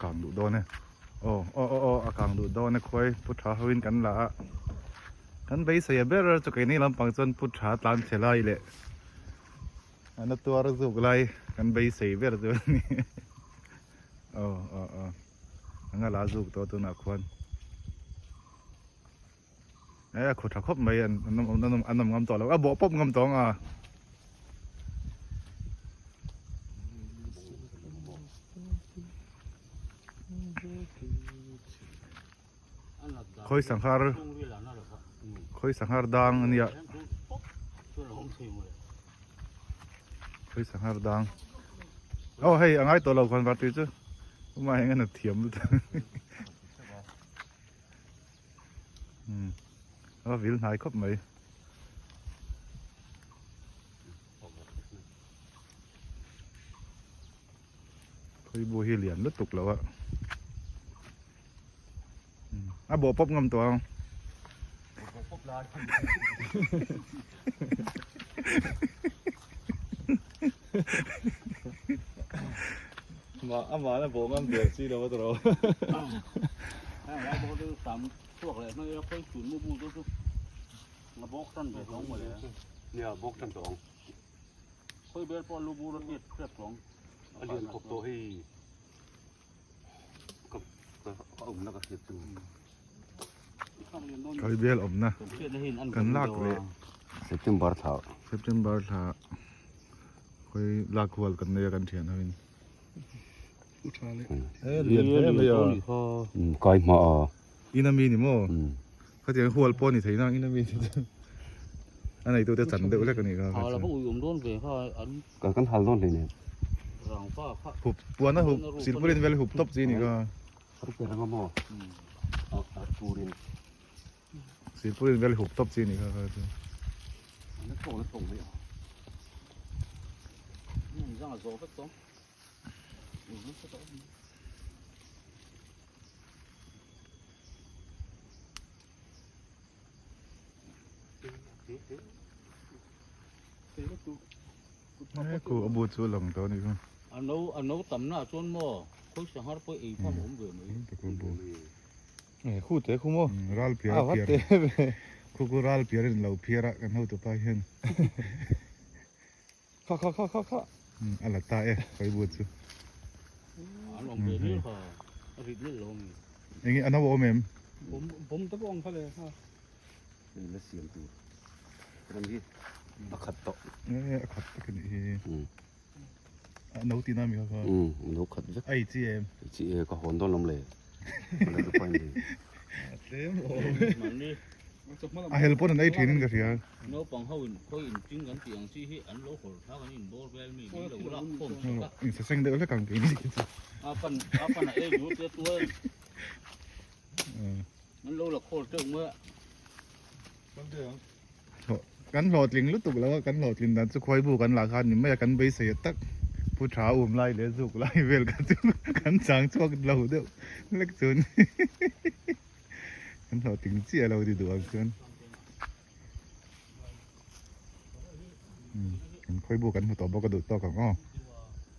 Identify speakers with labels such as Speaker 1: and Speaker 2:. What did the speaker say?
Speaker 1: kang duh dawn e aw aw aw aw a kang duh dawn e khuai pu tha ho in kan la a kan beisei a ber chu keini lampang chuan pu tha tlan chhe lai leh a na tuar zuk lai kan beisei ber chu a ni aw aw aw anga la zuk tawh tunah khuan e a khaw tha khawp mai an an awm ngam tawh lo a bawh pawp ngam tawh ang a. Khawi sanghar khawi sanghar dang a nia khawi sanghar dang aw hei a ngai tawh lo khawn var tui chu hmai eng a nat thiam lutuk a vil hnai khawp mai. Khawibu hi lian lutuk lo a a bawh pawp ngam tawh ang.
Speaker 2: Ma amah na bawh ngam der chi lo a tawh.
Speaker 3: Nia bawk tan tawh ang.
Speaker 4: Khawi bel pawh lu bur a hriat hriat tawng.
Speaker 3: A lian khawp tawh hei. Ka ka awmna ka hriat chu.
Speaker 1: Khawi bel awmna kan lak leh.
Speaker 3: September thla.
Speaker 1: September thla khawi lak hual kan nei a kan thian ho in. E lian hle mai a.
Speaker 3: Kai hma a.
Speaker 1: Ina mi ni maw? Khatiang hual pawh ni thei nang ina mi a nei tute chan deuh hlek a nih kha.
Speaker 4: Hal a va ui awm dawn ve kha an.
Speaker 3: Kan kan hal dawn hleinem.
Speaker 4: Rangva kha.
Speaker 1: Hup puan a hup silpauline vel hup tawp chi a nih kha.
Speaker 3: Kan pe rang a maw? A a turin.
Speaker 1: Silpauline vel hup tawp chi a nih kha kha chu.
Speaker 3: An la tawng la tawng mai ang.
Speaker 4: Zang a zawh vek tawh.
Speaker 1: Ku a bu chu lang tawh a nih chu.
Speaker 4: A no a no tam na chuan maw khawi sanghar pawh ei pham awm ve mai.
Speaker 2: E khu te khu maw.
Speaker 1: Ral piar piar. Khu khu ral piar in lo phiar a kan hotu pa hian.
Speaker 2: Kha kha kha kha kha.
Speaker 1: A la ta e khawi bu chu.
Speaker 4: An awm ve nih kha a rit leh lo mi.
Speaker 1: Enge a no a awm em?
Speaker 4: Bawm bawm te pawh ang kha le ha.
Speaker 3: Hei la siam tur. Ram hi a khat tawh.
Speaker 1: E a khat tak a nih hi. A no tihna mi kha kha.
Speaker 3: A no khat vek.
Speaker 1: A ei chi em?
Speaker 3: Ei chi e ka hawn dawn lawm le. Ka la pain le.
Speaker 2: A tlem awm e.
Speaker 4: Mahni
Speaker 1: A hel pawn an ei thin in ka hria.
Speaker 4: Naupang ho in khawi in ting kan tih ang chi hi an lo hawr thlak an in bawr vel mi min lo lak khawm sak a.
Speaker 1: In saseng deuh hlek ang kei ni chu.
Speaker 4: A pan a pan a ei dur te tual an lo la khawl teuh mai a.
Speaker 1: Kan hlawhtling lutuk lo a, kan hlawhtlin dan chu khuai bu kan lah khan ni mai a, kan beisei a tak pu tha um lai leh zuk lai vel kha chu kan chang chhuak lo deuh hlek chu a ni. Kan hlawhtling chiah lo ti duh ang chuan kan khawi bu kan hmu tawh bawk a duh tawk ang aw.